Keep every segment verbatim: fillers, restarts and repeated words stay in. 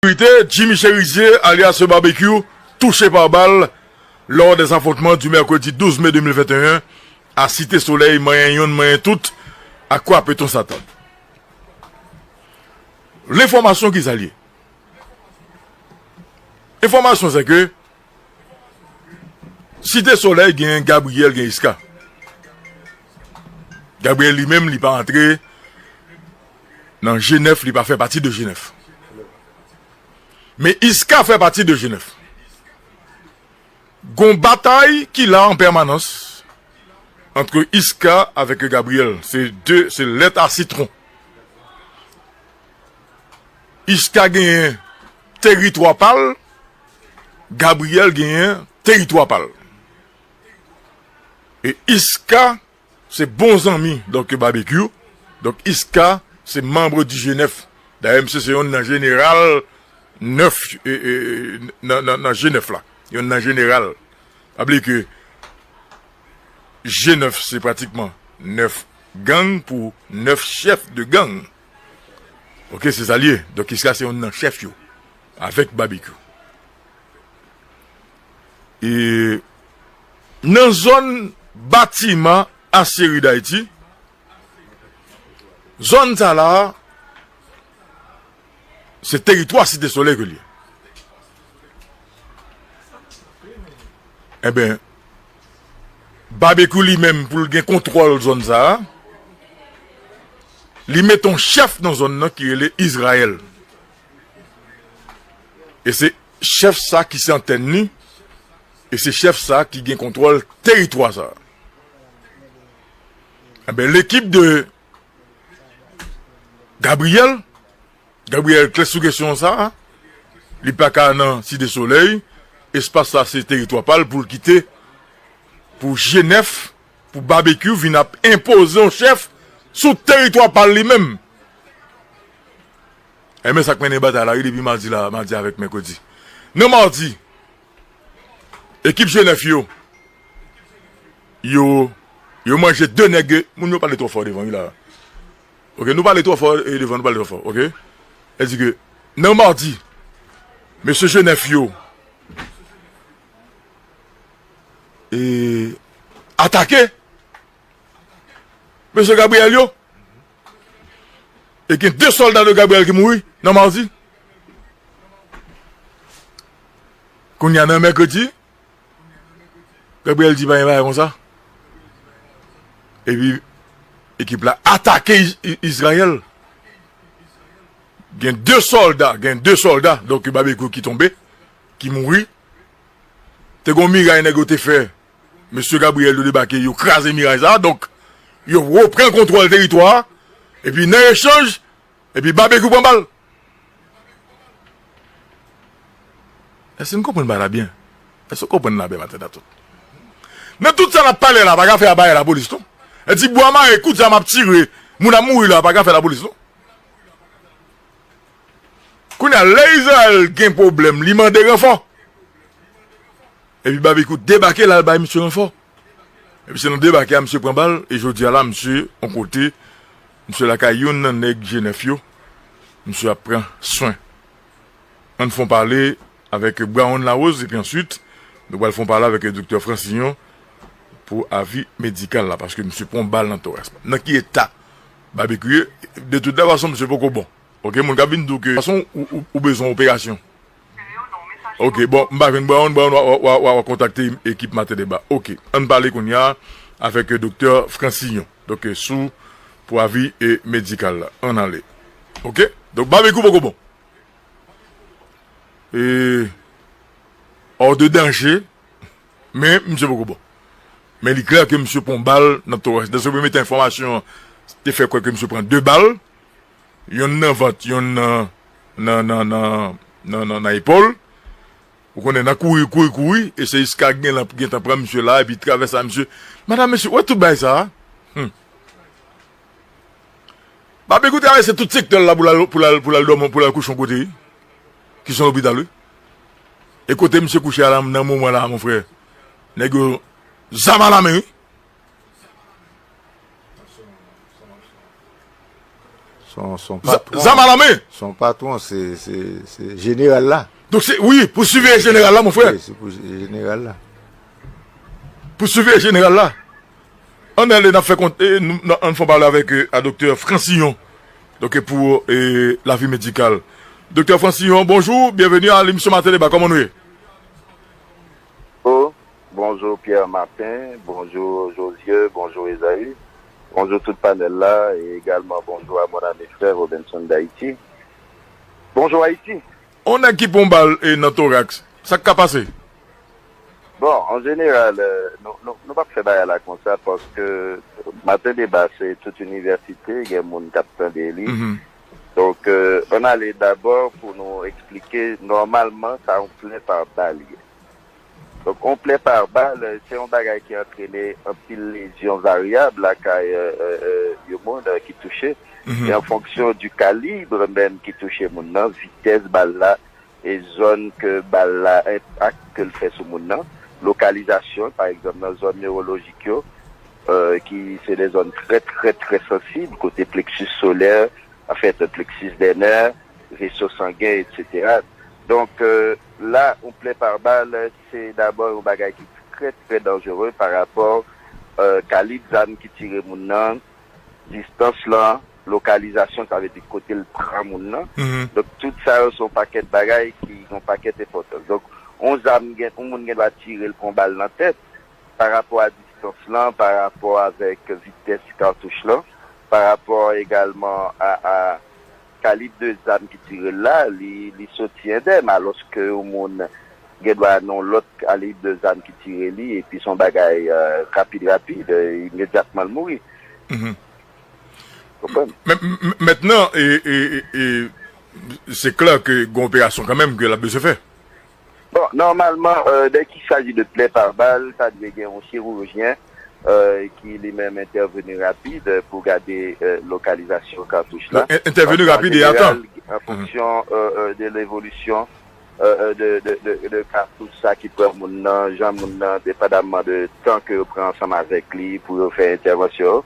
Sécurité, Jimmy Chérizier, alias Barbecue, touché par balle lors des affrontements du mercredi douze mai deux mille vingt et un à Cité Soleil, manyen yonn, manyen tout, à quoi peut-on s'attendre? Lenfòmasyon ki sa l ye? Enfòmasyon se ke Site Solèy gen Gabriyèl, gen Iska. Gabriyèl li menm, li pa antre nan G nèf, li pa fè pati de G nèf. Men Iska fè pati de G nèf. Gon batay ki la an pèmanans ant Iska avèk Gabriyèl. Se de, se lèt a sitwon. Iska genyen teritwa pa l, Gabriyèl genyen teritwa pa l. E Iska se bon zanmi, donk, Babekyou. Donk, Iska se manm di G nèf. Dayè, misye se yonn nan jeneral nèf, e, e, nan, nan, nan G nèf la. Yonn nan jeneral. Pa bliye ke G nèf se pratikman nèf gang pou nèf chèf de gang. Ok, se sa l ye. Donk, Iska se yonn nan chèf yo, avèk Babekyou. E nan zòn batiman Aseri Dayiti, zòn sa la, se teritwa Site Solèy ke l ye. Enben, Babekyou li menm, pou l gen kontwòl zòn sa a, li mete yon chèf nan zòn nan ki rele Izrayèl. E se chèf sa ki se antèn li, e se chèf sa ki gen kontwòl teritwa sa. Enben, lekip de Gabriyèl, Gabriyèl klè sou kesyon sa a, li pa ka nan Site Solèy, espas sa se teritwa pa l pou l kite, pou G nèf, pou Babekyou vin ap enpoze yon chèf sou teritwa pa l li menm. Enben, sa k mennen batay la, wi, depi madi la, madi avèk mèkredi. Nan madi, ekip G nèf yo, yo, yo manje de nèg, moun yo pale twò fò devan, wi, la. Ok, nou pale twò fò, e, devan, nou pale twò fò, ok? E di ke, nan madi, mesye G nèf yo, e, atake mesye Gabriyèl yo. E gen de sòlda de Gabriyèl ki mouri nan madi. Kounye a, nan mèkredi, Gabriyèl di pa gen bagay konsa. Epi, ekip la atake Iz-, I-, Izrayèl. Gen de sòlda, gen de sòlda, donk, Babekyou ki tonbe, ki mouri. Te gon miray nèg yo te fè. Mesye Gabriyèl yo debake, yo kraze miray sa a. Donk, yo reprann kontwòl teritwa a. Epi, nan echanj, epi Babekyou pran bal. Èske n konprann bagay la byen? Èske w konprann la byen, maten a tout? Nan tout sa n ap pale la, pa ka fè a bagay lapolis, non. E ti bwa mare, kout zam ap tire, moun ap mouri la, pa ka fè lapolis, non. Kounye a, lè Izrayèl gen pwoblèm, li mande ranfò. Epi Babekyou debake, l al bay misye ranfò. Epi se nan debake a, misye pran bal, e jodi a la, misye, yon kote, misye lakay youn nan nèg G nèf yo, misye ap pran swen. Ann fè yon pale avèk Brown Larose, epi answit, nou pral fè yon pale avèk Doktè Francillon pou avi medikal la, paske misye pran yon bal nan toras. Nan ki eta Babekyou ye? De tout fason, misye poko bon. Ok, moun k ap vin di w ke fason ou, ou, ou bezwen operasyon. Ok, bon, m pa jwenn Brown, Brown w a, w a, w a, w a kontakte ekip Maten Deba. Ok, ann pale kounye a avèk Doktè Francillon. Donk, sou, pou avi e medikal la. Ann ale. Ok? Donk, Babekyou poko bon. E, hors de danger, men misye poko bon. Men li klè ke misye pran bal nan toras. Dèske premye tan enfòmasyon te fè kwè ke misye pran de bal, yonn nan vant, yonn nan, nan, nan, nan, nan, nan, nan epòl. Ou konnen, nan kouri, kouri, kouri, e se Iska k gen lan, gentan pran misye la, epi travèse a misye. Madanm, mesye, ou wè tout bagay sa a? Hmm. Babekyou travèse tout sektè l la pou l al, pou l al, pou l al dòmi, pou l al kouche yon kote, wi. Ki se yon lopital, wi. E kote misye kouche a la, nan moman la, mon frè, nèg yo zam a la men, wi. Son, son patwon. Zam a la men. Son patwon, se, se, se jeneral la. Donk, se, wi, pou siveye jeneral la, mon frè. Wi, se pou jeneral la. Pou siveye jeneral la. Ann ale, n ap fè kont, e, nou, nou, ann fè pale avèk, e, a Doktè Francillon. Donk, e, pou, e, lavi medikal. Doktè Francillon, bonjou, byenveni a lemisyon Maten Deba, kòman nou ye? Oh, bonjou Pierre Martin, bonjou Josieu, bonjou Esaü, bonjou tout panèl la, e egalman bonjou a mon ami frè Robinson d'Haïti. Bonjou Ayiti. On nèg ki pran bal e nan toraks, sa k ka pase? Bon, an jeneral, euh, nou, nou, nou p ap fè bagay la konsa paske Maten Deba se tout inivèsite, gen moun k ap tande li. Donk, euh, ann ale dabò pou nou eksplike nòmalman sa yon plè pa bal ye. Donk, yon plè pa bal, euh, se yon bagay ki antrene anpil lezyon varyab lakay euh, euh, euh, yon moun euh, ki touche. E an fonksyon di kalib menm ki touche moun nan, vitès bal la, e zòn ke bal la, enpak ke l fè sou moun nan, lokalizasyon, pa egzanp, nan zòn newolojik yo, euh, ki se de zòn trè, trè, trè sansib, kote pleksis solè, anfèt, pleksis dè nè, veso sangen, etsetera. Donk, euh, la, yon plè pa bal, se dabò yon bagay ki trè, trè danjere pa rapò euh, kalib zam ki tire moun nan, distans lan, lokalizasyon, sa vle di kote l pran moun nan. Donk, tout sa yo se yon pakèt bagay ki gen yon pakèt enpòtans. Donk, yon zam, gen, yon moun gen dwa tire l pran bal nan tèt, pa rapò a distans lan, pa rapò avèk vitès katouch lan, pa rapò egalman a, a kalib de zam ki tire l la, li, li soti endèm, alòske yon moun gen dwa nan yon lòt kalib de zam ki tire li, epi se yon bagay euh, rapid, rapid, euh, imedyatman l mouri. Konprann? Men, men, mentnan, e, e, e, e, se klè ke gen operasyon kanmenm ke l ap bezwen fè. Bon, nòmalman, euh, dès qu'il s'agit de plè pa bal, sa dwe gen yon chirijyen euh, ki li menm entèveni rapid euh, pou gade euh, lokalizasyon katouch la. Donk, en- entèveni rapid e atan. An fonksyon euh, euh, de levolisyon euh, euh, de, de, de, de katouch sa ki pran moun nan, jan moun nan, depandamman de tan ke yo pran ansanm avèk li pou yo fè entèvansyon yo,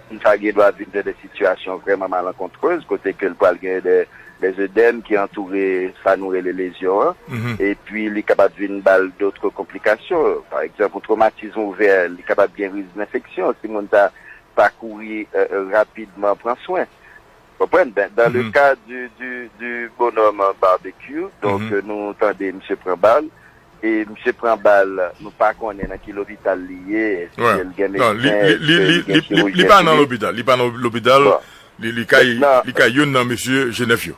moun sa gen dwa vin nan de sitiyasyon vrèman malenkontrez, kote ke l pral gen de, de zedèm ki antoure sa nou rele lezyon an, epi li kapab vin ba l dòt konplikasyon. Pa egzanp, yon twomatizm ouvè, li kapab gen risk enfeksyon si moun sa pa kouri euh, euh, rapidman pran swen. Konprann? Ben, dans le cas du, du, du bonhomme barbecue, donk euh, nou tande misye pran bal, e misye pran bal, nou pa konnen nan ki lopital li ye, èske l gen medsen, èske li gen chirijyen. Li pa nan lopital, li pa nan lopital. Li, li kay, li kay youn nan mesye Jenèf yo.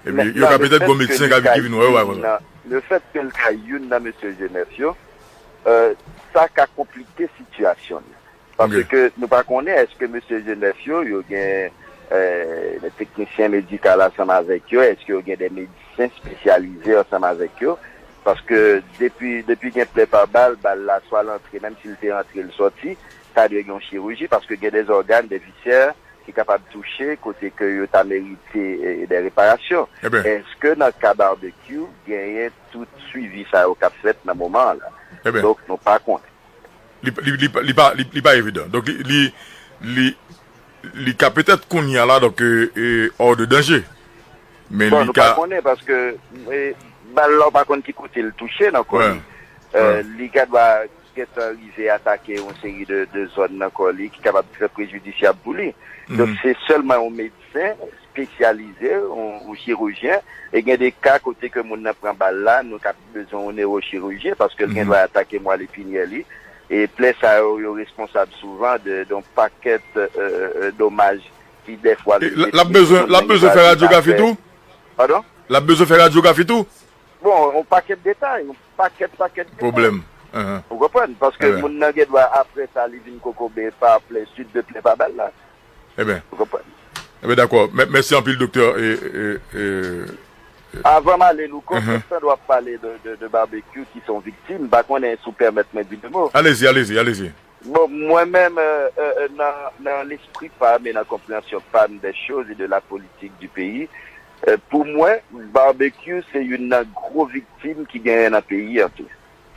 Epi yo ka petèt gon medsen k ap vin wè yo avan. Le fèt ke l kay youn nan mesye Jenèf yo, euh, sa ka konplike sitiyasyon li. Paske nou pa konnen èske mesye Jenèf yo, yo gen euh, teknisyen medikal ansanm avèk yo, èske yo gen de medsen espesyalize ansanm avèk yo. Paske depi, depi gen plè pa bal, bal la swa l antre, menm si l te antre, l sòti, sa dwe gen yon chiriji, paske gen de zògàn, de visè ki kapab touche, kote ke yo ta merite eh, de reparasyon. Èske nan ka Barbecue, genyen tout swivi sa yo k ap fèt nan moman an la? Donk, nou pa konnen. Li, li, li, li, pa, li, li pa evidan. Donk, li, li, li, li ka petèt kounye a la, donk, e, e, hors de danger. Men bon, li nou ka pa konnen, paske e, bal la, ou pa konn ki kote l touche nan kò li. Euh, li ka dwa gentan rive atake yon seri de, de zòn nan kò li ki kapab trè prejidisyab pou li. Donk, se sèlman yon medsen espesyalize, yon, yon chirijyen, e gen de ka kote ke moun nan pran bal la, nou ka bezwen yon newochirijyen, paske l gen dwa atake mwal epinyè li. E plè sa yo, yo responsab souvan de, de yon pakèt euh, euh, domaj ki dèfwa l ap bezwen, l ap bezwen fè radyografi tou? Padon? L ap bezwen fè radyografi tou? Bon, yon pakèt detay, yon pakèt, pakèt detay. Pwoblèm. Ou konprann? Paske moun nan gen dwa, apre sa, li vin kokobe pa plè, suit de plè pa bal la. Ebyen. Ou konprann? Ebyen, dakò. Mè- Mèsi anpil, doktè. E, e, e, Avan m ale, Louko, pandan w ap pale de, de, de Barbecue, ki se yon viktim, m pa konnen si w pèmèt mwen di de mo. Alezi, alezi, alezi. Bon, mwen menm, euh, euh, euh, nan, nan lespri pa m e nan konpreyansyon pa m des choses et de la politique du pays, euh, pou mwen, Barbecue se youn nan gwo viktim ki genyen nan peyi an tou.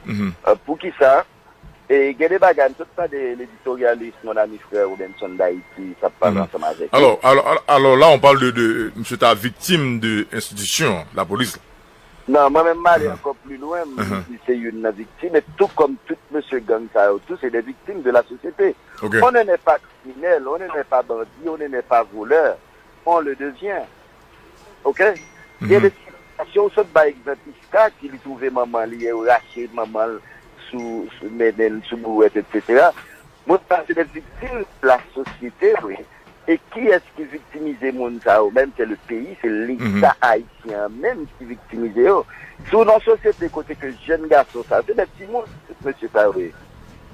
Euh, poukisa? E gen de bagay, m sot tande leditoryalist, mon ami frè Robenson Daïti, t ap pale ansanm avèk li. Alors, alors, alors, alors là, on parle de, de, monsieur ta victime de institution, la police. Non, mwen menm, m ale ankò pli lwen, m di se youn nan viktim, e tou kòm tout mesye gang sa yo tou, se de viktim de la société. On ne naît pas criminel, on ne naît pas bandit, on ne naît pas voleur, on le devient. Ok? Gen de sitiyasyon, ou sot bay egzanp Iska, ki li twouve manman li, e yo rache manman l sou, sou mennen l sou bouwèt, etsetera. Moun sa se de viktim de la sosyete, wi. E kiyès ki viktimize moun sa yo menm? Se le peyi, se Leta ayisyen an menm ki viktimize yo. Si w nan sosyete kote ke jèn gason sa, se de timoun, tout mesye sa yo ye.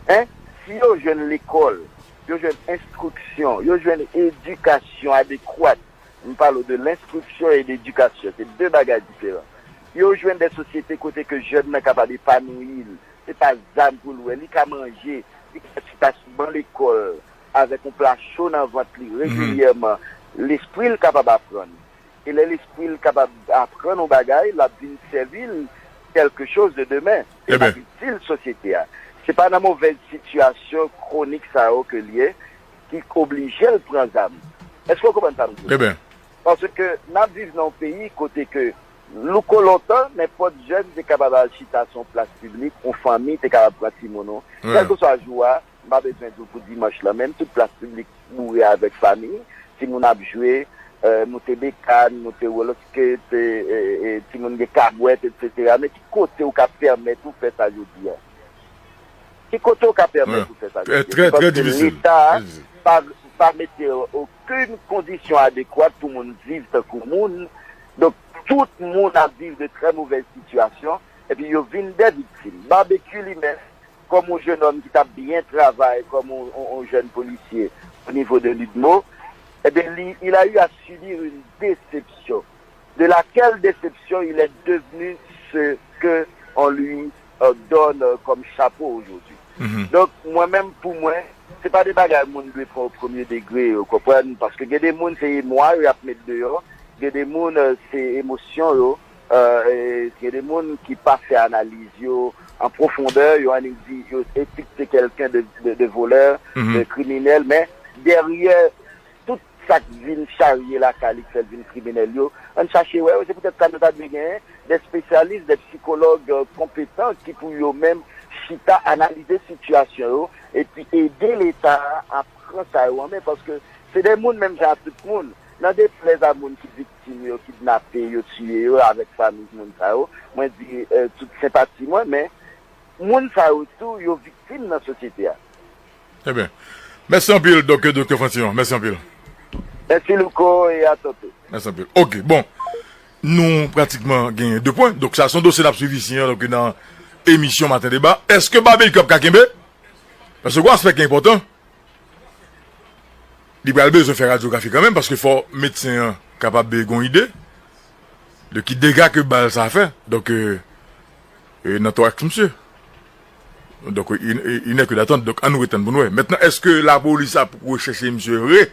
Hein? Si yo jwenn lekòl, yo jwenn enstriksyon, yo jwenn edikasyon adekwat, m pale w de lenstriksyon e ledikasyon, se de bagay diferan. Yo jwenn de sosyete kote ke jèn nan kapab epanouyi l, se pa zam pou l wè, li ka manje, li ka chita sou ban lekòl avèk yon pla cho nan vant li regilyèman, lespri l kapab aprann. E lè lespri l kapab aprann yon bagay, l ap vin sèvi l quelque chose de demain. E l ap itil sosyete a. Se pa nan movèz sitiyasyon kwonik sa yo ke l ye ki oblije l pran zam. Èske w konprann sa m di w? Paske n ap viv nan yon peyi kote ke louko lontan, nenpòt jèn te kapab al chita sou yon plas piblik, yon fanmi te kapab pran timoun ou. Kèlkeswa jou a, m pa bezwen di w pou dimanch lan menm, tout plas piblik boure avèk fanmi, timoun ap jwe, euh, moute bekàn, moute roller skate, e, e, e, timoun gen kabwèt, etsetera. Men ki kote w ka pèmèt ou fè sa jodi a? Ki kote w ka pèmèt ou fè sa jodi a? Se paske Leta pa, pa mete okenn kondisyon adekwat pou moun viv tankou moun. Donk, tout moun ap viv de trè movèz sitiyasyon, epi yo vin de viktim. Babekyou li menm, kòm yon jennonm ki t ap byen travay kòm yon, yon, yon jèn polisye o nivo de l'udmo, ebyen, li, il a eu à subir une déception, de laquelle déception il est devenu ce que on lui, euh, donne, euh, comme chapeau aujourd'hui. Donk, mwen menm, pou mwen, se pa de bagay moun dwe pran o premye degre, ou konprann, paske gen de moun, se emwa yo y ap met deyò, gen de moun, euh, se emosyon yo, euh, e gen de moun ki pa fè analiz yo an pwofondè, yo annik di, yo etikete kèlken de, de, de volè, de kriminèl, men dèyè tout sa k vin charye lakay li, k fè l vin kriminèl yo, ann chache wè yo. Se poutèt sa nou ta dwe genyen de espesyalis, de sikològ, euh, konpetan ki pou yo menm chita, analize sitiyasyon yo, epi ede Leta a pran sa yo an men, paske se de moun menm jan ak tout moun. Nan deplèz a moun ki viktim yo kidnape, yo tiye yo avèk fanmi moun sa yo, mwen di, euh, tout senpati mwen, men moun sa yo tou, yo viktim nan sosyete a. Trè byen. Mèsi anpil, Doktè, Doktè Francillon. Mèsi anpil. Mèsi, Louko, e a tantôt. Mèsi anpil. Ok, bon. Nou pratikman genyen de pwen. Donk, sa se yon dosye n ap swiv isi an, donk, nan emisyon Maten Deba. Èske Babekyou ap ka kenbe? Paske gen yon aspè ki enpòtan. Li pral bezwen fè radyografi kanmenm, paske fò medsen an kapab gen yon ide de ki dega ke bal sa fè. Donk, euh, euh, nan toraks misye. Donk, il, il, il n'est que d'attendre. Donk, ann nou ret tann pou n wè. Mentnan, èske lapolis ap rechèche misye vre?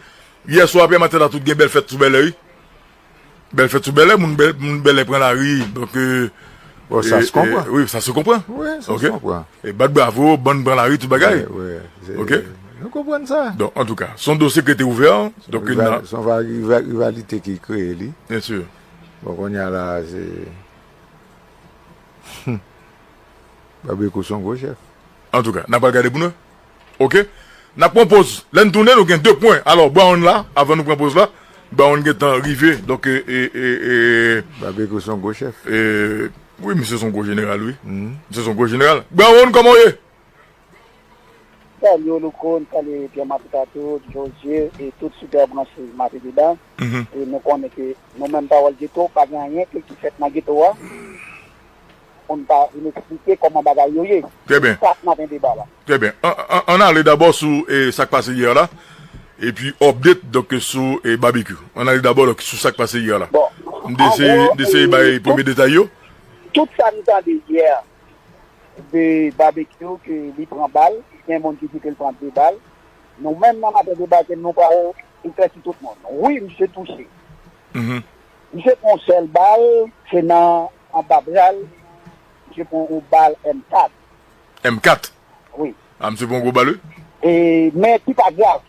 Yè swa, Pyè Maten, ta tout gen bèl fèt sou Bèlè, wi. Bèl fèt sou Bèlè, moun Bèl-, moun Bèlè pran lari. Donk, euh, bon, sa se konprann. Wi, sa se konprann. Wi, sa se konprann. E bat bravo, bann pran lari, tout bagay. Wi, wi, se, ok, nou konprann sa. Donk, antouka, se yon dosye ki rete ouvè. Donk, se yon rival-, se yon va-, rival-, rivalite ki kreye li. Byen si. Bon, kounye a la, se Babekyou se yon gwo chèf. Antouka, n ap al gade pou nou. Ok? N ap pran poz. Lè n tounen, nou gen de pwen. Alò, Brown la, avan nou pran poz la, Brown gentan rive. Donk, e, e, e, e, Babekyou se yon gwo chèf. E, wi, misye se yon gwo jeneral, wi. Misye se yon gwo jeneral. Brown, kòman w ye? Salye w, Louko, m salye Pierre Mapitato, Josué, e tout sipè branche Maten Deba. E nou konnen ke nou menm pawòl geto, pa gen anyen ke ki fèt nan geto a pou n pa vin eksplike kòman bagay yo ye. Trè byen. Se sa k Maten Deba la. Trè byen. An, an, ann ale dabò sou, e, sa k pase yè la, epi update, donk, sou, e, Babekyou. Ann ale dabò, donk, sou sa k pase yè la. Bon, m te eseye, m te eseye bay premye detay yo. Tout sa n tande yè, de Babekyou ke li pran bal, gen moun ki di ke l pran de bal. Nou menm nan Maten Deba, ke nou pral eklèsi tout moun. Wi, misye touche. Misye pran yon sèl bal, se nan anba bra l, misye pran yon bal M kat. M kat? Wi. A, misye pran gwo bal, wi. E, men ki pa grav.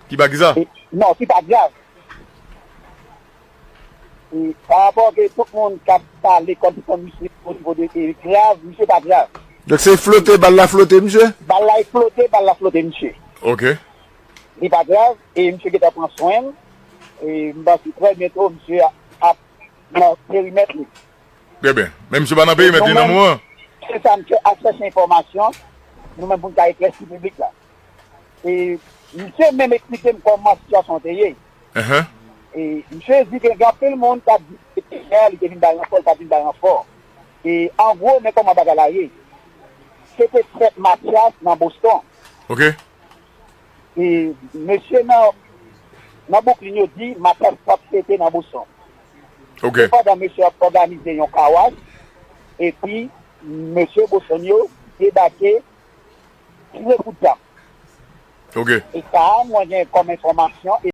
Ki pa ki sa? E, non, ki pa grav. E, pa rapò ke tout moun k ap pale kòm se misye o nivo de e grav, misye pa grav. Donk se flote, bal la flote, misye? Bal la flote, bal la flote, misye. Ok. Li pa grav, e misye gentan pran swen l. E m panse trè byento, misye ap nan perimèt li. Trè byen. Men misye pa nan perimèt li nan moman an. Se sa, misye ap chèche enfòmasyon. Nou menm pou n ka eklèsi piblik la. E misye menm eksplike m kòman sitiyasyon an te ye. Ahan. E misye di ke gen anpil moun k ap di se te yè li te vin bay ranfò, li pa t vin bay ranfò. E an gwo, men kòman bagay la ye. Se te fèt Matyas nan Boston. Ok. E mesye nan, nan Brooklyn yo di Matyas t ap fete nan Boston. Ok. Sepandan, mesye ap òganize yon kawas, epi mesye Boston yo debake tire kout zam. Ok. E sa a, mwen gen kòm enfòmasyon.